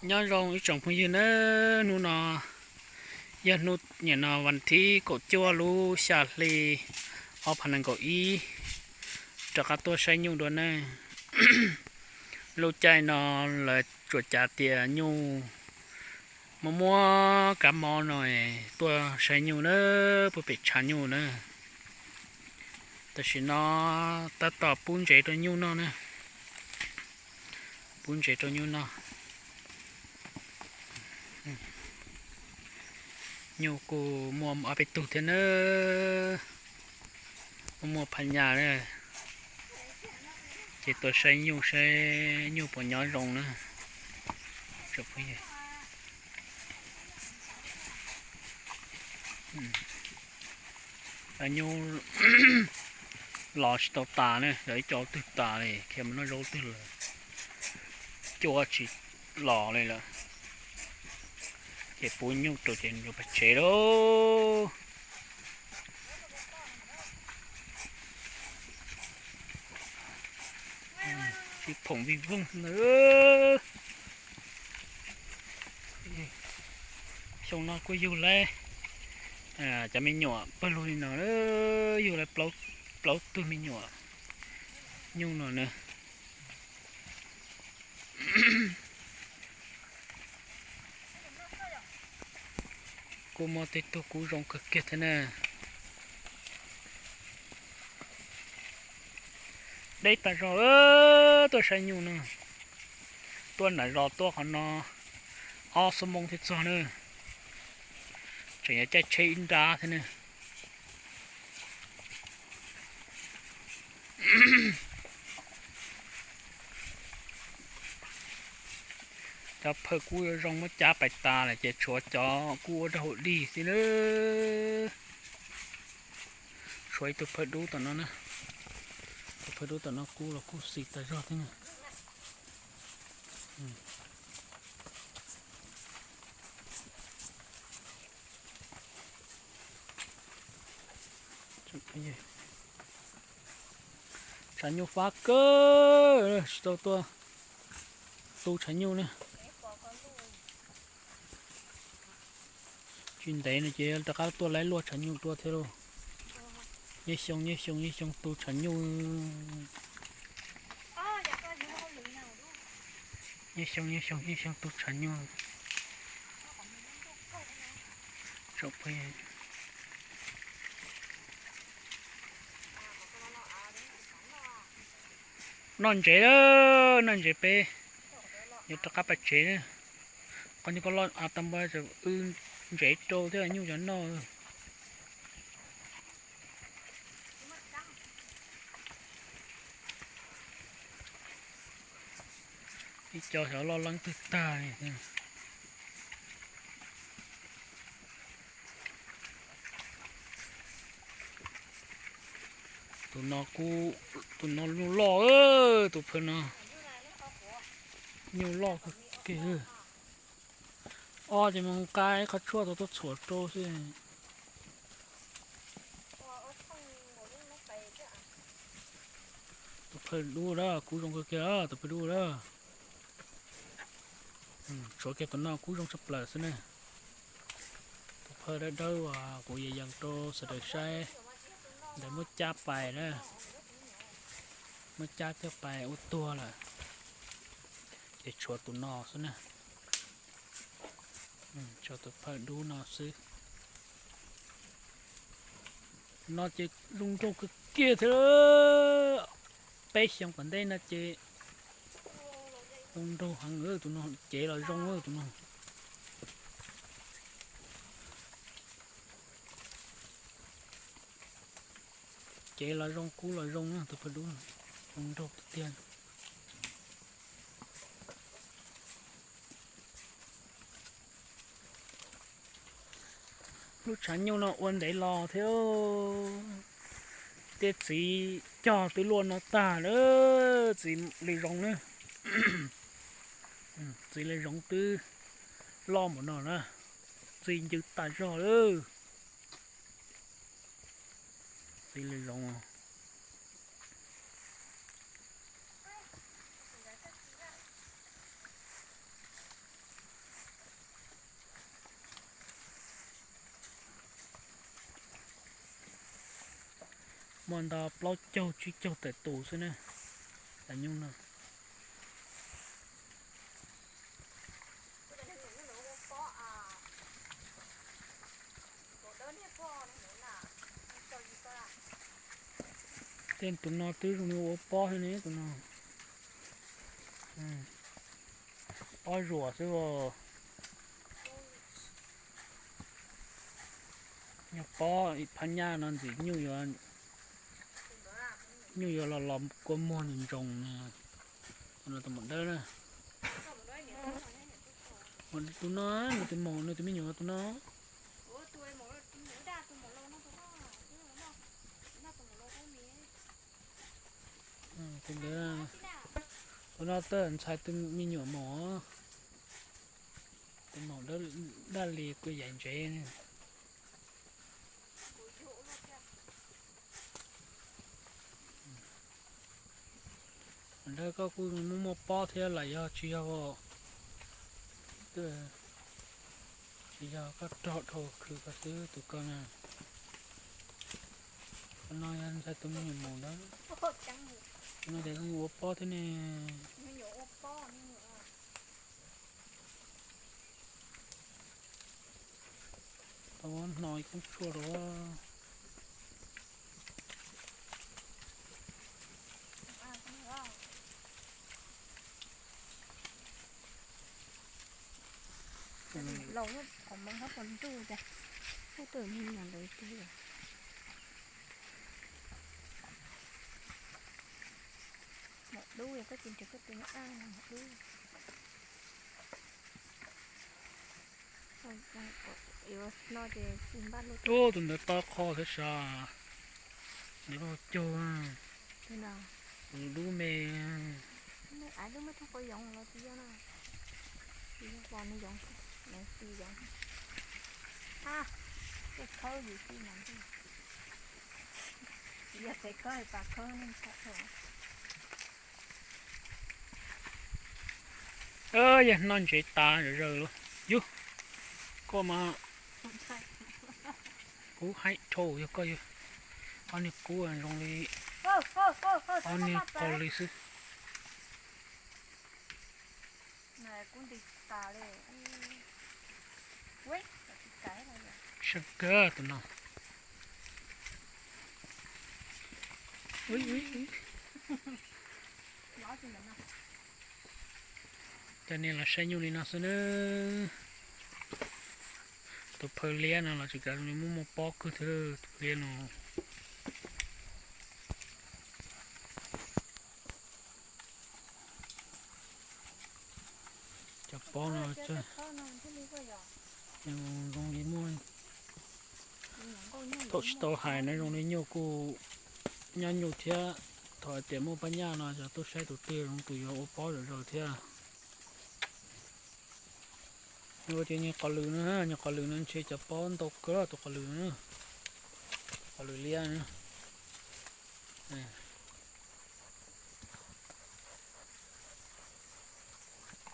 Nyob zoo ib tsoom phooj ywg nawb, hnub no yog hnub niam no vas thib kaum cuaj lub xya hli ob phav nees nkaum ib, rov qab tuaj saib nyuj dua nawb. Lub caij no lawv tsuas cav tias nyuj muaj muaj kab mob no tuaj saib nyuj na, puag pem tshav nyuj na. Tam sim no tab tom pub ntsev rau nyuj noj na, pub ntsev rau nyuj noj. Nyuj kuj muaj ob peb tug thiab na, muaj muaj phaj nyas na, ces tuaj saib nyuj saib nyuj puas nyob zoo na. Nyuj los tsis tau tas ne, yog ib co twg tas li, khiav mus noj zaub twg lawm, cua tsis los li lawm. Ces pub nyuj rau ces yuav pais tsev lauj. Tsis phoom vij voog na. Xyoo no kuj yug lawm cov me nyuam pawg lug li no, yug lawm plaub tug me nyuam nyuj no na. Kuj muaj tej tug kub zoo kawg kiag thiab na. Deb tas zog, tuaj saib nyuj no. Tuaj nram zos tuaj qhov no ob xuab moos thiaj txog na. Tseem yuav caij tsheb ib nrab thiab na. Cov phawj kub zoo muab cab pais tas lawm ces tshuav cov kub ua rau hauv dig xwb na. Tshuav ib tug phawj dub tom no na. Tus phawj dub tom no kub los kuj xis tas zog thiab na. Tshav nyuj fab kawg, tsis tau tuaj tu tshav nyuj na. Tsis ntev no ces rov qab tuaj laib luaj tshav nyuj dua thiab lauj. Nyob xyoo nyob xyoo nyob xyoo tu tshav nyuj. Nyob xyoo nyob xyoo nyob xyoo tu tshav nyuj. Noj ntsev, noj ntsev peb yuav rov qab pais tsev na. Qhov nyuj koj loj av tag npaj wb ntsev rau thiab nyuj cov noj. Ib co xyov loj leeb twg tag li. Tus no kuj, tus no nyuj loj, tus phawj no nyuj loj kawg kiag. Ob ces mus nqa ib qho tshuaj tau tuaj txhuam rau xwb. Tus phawj dub lawm, kub zoo kawg kiag tus phawj dub lawm. Tshuav kiag tus no kub zoo tshaj plaws xwb ne. Tus phawj dawb dawb uas kuv yees yees rau sawv daws saib, ntawd muab cab pais na, muab cab coj pais ua tuag lawm, ces tshuav tus no xwb na. Tshuav tus phawj dub no xwb. Tus no ces zoo nraug kawg kiag thiab. Peb xyoos tom ntej no ces zoo nraug heev tus no, cev los zoo tus no. Cev los zoo, kub los zoo, tus phawj dub zoo nraug tiag tiag. Lub tshav nyuj no ua ntev los thiab, tej txiv cog twb luaj no tag lawm, txiv li zoov na. Txiv li zoov twb loj npaum no na, txiv ncw tas zog lawm. Txiv li zoov. Muaj ntau plaub caug tsib caug tawm tus xwb na, cov nyuj no. Tej tus no twb zoo li ua pob thiab ne tus no. Pob zuam xwb os. Nyuj pob phab nyaj no ntxim nyuj yuav, nyuj yuav los los kua muag ntsoos ntsoos na. Tus no tus maum dawb na. Tus no, nws tus maum, nws tus me nyuam tus no. Tus ntawd, tus no twb ntxhais tus me nyuam maum. Tus maum daj li kuj yaim ntsev. Ntawd koj kuj muaj muaj pob thiab los yog tsis yog? Tsis yog, koj rog dhau khwv koj xwb tus koj na. Tus no yog ntxhais tus me nyuam maum ntawd. Tus no ces zoo ua pob thiab ne. Tau hno ib koob tshuaj rau. Laus qhov moov hab pos ntuj tas, ub, tus me nyuam ntawd tus maum dub, koj tsis nrhiav koj tus nyuj dub. Ub, tus ntawd tob qho thiab sas, nws loj cuag, tus dub me. Yog noj ntsev tas zom zaws los yug, koj mas kub haib dhau, yog koj yog ob niag kub zoo li ob niag qaug li xwb. Sab kawg tus no. Cov niag los saib nyuj li no xwb na. Tus phaw liab no los tsis kav zoo li muaj muaj pob kawg thiab tus liab no. Cov pob no zoo li muaj, thaum tsis tau hais na zoo li nyuj kuj nyob nyuj thiab. Thaum hais tias muaj pab nyaj no cov tuaj saib tus twg zoo tus yuav ua pob zom zaws thiab. Ua tias nyuag qos lwm na, nyuag qos lwm no ntshe cov pob ntau kawg tus qos lwm na. Qos lwm liab na.